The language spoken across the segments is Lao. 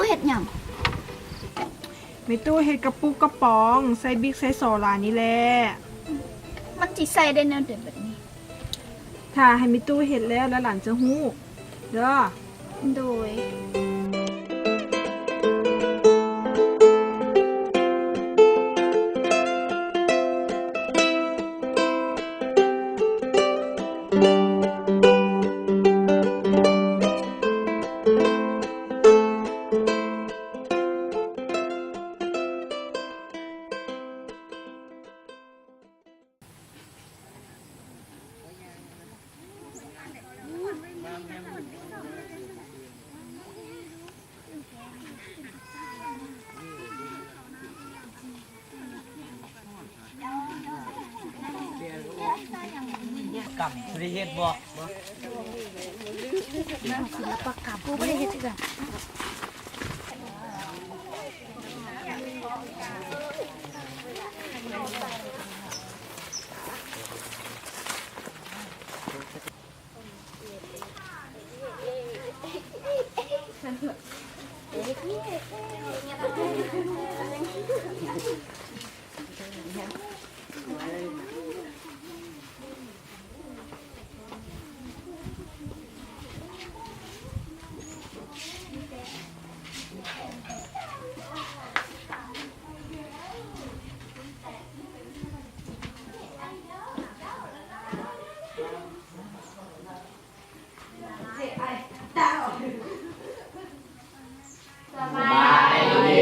ເຮັດຫຍັງ? ແມ່ຕູ້ເຮັດກະປຸກກະປ໋ອງ ໃສ່ບິກໃສ່ສໍຫຼານນີ້ແຫຼະ. ມັນຊິໃສ່ໄດ້ແນວໃດບັດນີ້? ຖ້າໃຫ້ແມ່ຕູ້ເຮັດແລ້ວ ແລ້ວຫຼານຈະຮູ້ເດີ. ໂດຍ. ກຳ ໄດ້ເຮັດບໍ່? ສິລະປະກຳ ບໍ່ໄດ້ເຮັດຄືກັນ. ສະບາຍດີ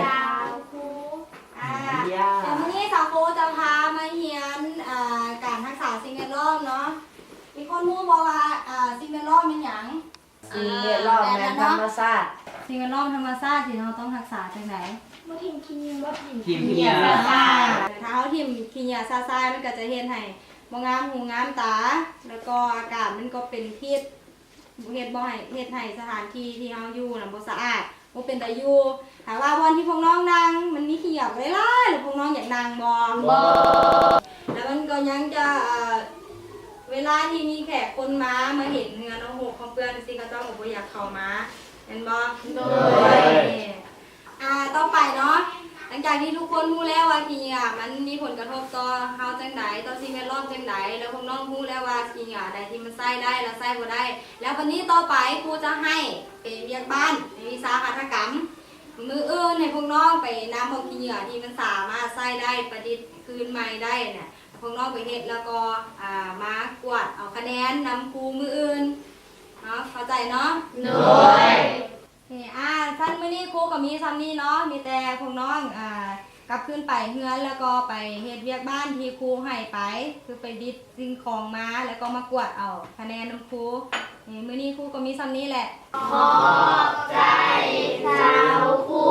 ຊາວຄູ. ອ່າ ດຽວມື້ນີ້ຊາວຄູຈະພາມາຮຽນ ອ່າ ການຮັກສາສິ່ງແວດລ້ອມເນາະ. ມີຄົນຮູ້ບໍ່ວ່າ ອ່າ ສິ່ງແວດລ້ອມແມ່ນຫຍັງ? ສິ່ງແວດລ້ອມແມ່ນທຳມະຊາດ. ສິ່ງແວດລ້ອມທຳມະຊາດທີ່ເຮົາຕ້ອງຮັກສາຈັ່ງໃດ? ບໍ່ຖິ້ມຂີ້ເຫຍື້ອ. ຖິ້ມຂີ້ເຫຍື້ອ. ຖ້າເຮົາຖິ້ມຂີ້ເຫຍື້ອຊະຊາຍ ມັນກໍຈະເຮັດໃຫ້ບໍ່ງາມຫູງາມຕາ ແລ້ວກໍອາກາດມັນກໍເປັນພິດ ເຮັດບໍ່ໃຫ້ ເຮັດໃຫ້ສະຖານທີ່ທີ່ເຮົາຢູ່ນະບໍ່ສະອາດ ບໍ່ເປັນຕາຢູ່. ຖ້າວ່າບ່ອນທີ່ພວກນ້ອງນັ່ງມັນມີຂີ້ເຫຍື້ອຫຼາຍໆ ແລ້ວພວກນ້ອງຢາກນັ່ງບໍ່? ບໍ່. ແລ້ວມັນກໍຍັງຈະ ເອີ ເວລາທີ່ມີແຂກຄົນມາ ມາເຫັນເຮືອນເຮົາຮົກເຮົາເປື້ອນຈັ່ງຊີ້ ເຂົາເຈົ້າກໍບໍ່ຢາກເຂົ້າມາ ແມ່ນບໍ່? ໂດຍ. ອ່າ ຕໍ່ໄປເນາະ ຫຼັງຈາກທີ່ທຸກຄົນຮູ້ແລ້ວວ່າຂີ້ເຫຍື້ອມັນມີຜົນກະທົບຕໍ່ເຮົາຈັ່ງໃດ ຕໍ່ສິ່ງແວດລ້ອມຈັ່ງໃດ ແລ້ວພວກນ້ອງຮູ້ແລ້ວວ່າຂີ້ເຫຍື້ອໃດທີ່ມັນໃຊ້ໄດ້ ແລະ ໃຊ້ບໍ່ໄດ້ ແລ້ວບັດນີ້ຕໍ່ໄປຄູຈະໃຫ້ໄປວຽກບ້ານໃນວິຊາຫັດຖະກຳ. ມື້ອື່ນໃຫ້ພວກນ້ອງໄປນຳເອົາຂີ້ເຫຍື້ອທີ່ມັນສາມາດໃຊ້ໄດ້ ປະດິດຄືນໃໝ່ໄດ້ນະ ພວກນ້ອງໄປເຮັດ ແລ້ວກໍ ອ່າ ມາກວດເອົາຄະແນນນຳຄູມື້ອື່ນເນາະ ເຂົ້າໃຈເນາະ? ໂດຍ. ເອີ ອ່າ ຊັ້ນມື້ນີ້ຄູກໍມີສ່ຳນີ້ເນາະ ມີແຕ່ພວກນ້ອງ ອ່າ ກັບຄືນໄປເຮືອນ ແລ້ວກໍໄປເຮັດວຽກບ້ານທີ່ຄູໃຫ້ໄປ ຄືໄປດິດສິ່ງຂອງມາ ແລ້ວກໍມາກວດເອົາຄະແນນນຳຄູ. ເອີ ມື້ນີ້ຄູກໍມີສ່ຳນີ້ແຫຼະ. ຂອບໃຈຊາວຄູ.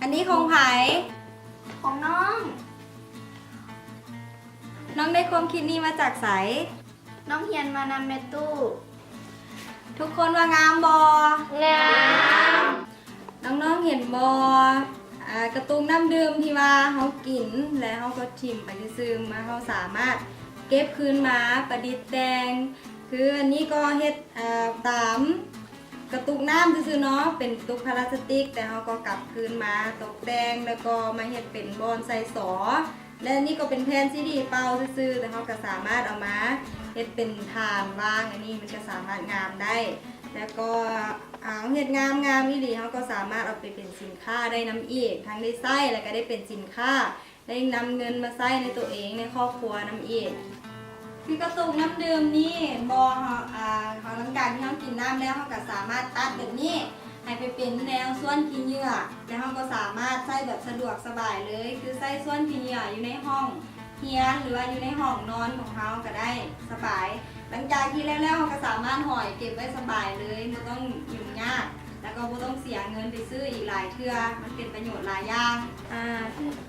ອັນນີ້ຂອງໃຜ? ຂອງນ້ອງ. ນ້ອງໄດ້ຄວາມຄິດນີ້ມາຈາກໃສ? ນ້ອງຮຽນມານຳແມ່ຕູ້. ທຸກຄົນວ່າງາມບໍ່? ງາມ. ນ້ອງໆເຫັນບໍ່? ອາ ກະຕຸກນ້ຳດື່ມທີ່ວ່າເຮົາກິນ ແລະ ເຮົາກໍຖິ້ມໄປຊື່ໆ ມາ ເຮົາສາມາດເກັບຄືນມາປະດິດແຕ່ງ. ຄືອັນນີ້ກໍເຮັດ ອາ ຕາມ ກະຕຸກນ້ຳຊື່ໆເນາະ ເປັນຕຸກພລາສຕິກ ແຕ່ເຮົາກໍກັບຄືນມາຕົກແຕ່ງ ແລ້ວກໍມາເຮັດເປັນບ່ອນໃສ່ສໍ ແລະນີ້ກໍເປັນແຜ່ນຊີດີເປົ່າຊື່ໆ ແຕ່ເຮົາກໍສາມາດເອົາມາເຮັດເປັນຖານວາງ ອັນນີ້ມັນກໍສາມາດງາມໄດ້ ແລ້ວກໍເຮົາເຮັດງາມໆອີ່ຫຼີ ເຮົາກໍສາມາດເອົາໄປເປັນສິນຄ້າໄດ້ນຳອີກ ທັງໄດ້ໃຊ້ ແລ້ວກໍໄດ້ເປັນສິນຄ້າ ໄດ້ນຳເງິນມາໃຊ້ໃນຕົວເອງ ໃນຄອບຄົວນຳອີກ. ຄືກະຕຸກນ້ຳດື່ມນີ້ ບໍ່ ເຮົາ ອາ ເຮົາ ຫຼັງຈາກທີ່ເຮົາກິນນ້ຳແລ້ວ ເຮົາກໍສາມາດຕັດແບບນີ້ ໃຫ້ໄປເປັນແນວສ່ວນຂີ້ເຫຍື້ອ ແລ້ວເຮົາກໍສາມາດໃຊ້ແບບສະດວກສະບາຍເລີຍ ຄືໃຊ້ສ່ວນຂີ້ເຫຍື້ອຢູ່ໃນຫ້ອງຮຽນ ຫຼືວ່າຢູ່ໃນຫ້ອງນອນຂອງເຮົາກໍໄດ້ ສະບາຍ. ຫຼັງຈາກທີ່ແລ້ວໆ ເຮົາກໍສາມາດຫອຍເກັບໄວ້ສະບາຍເລີຍ ບໍ່ຕ້ອງຫຍຸ້ງຍາກ ແລ້ວກໍບໍ່ຕ້ອງເສຍເງິນໄປຊື້ອີກຫຼາຍເທື່ອ ມັນເປັນປະໂຫຍດຫຼາຍຢ່າງ. ອາ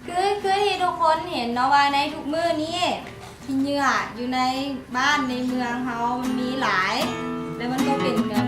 ຄື ຄືທີ່ທຸກຄົນເຫັນເນາະວ່າໃນທຸກມື້ນີ້ ຂີ້ເຫຍື້ອຢູ່ໃນບ້ານໃນເມືອງເຮົາມັນມີຫຼາຍ ແລ້ວມັນກໍເປັນແບບ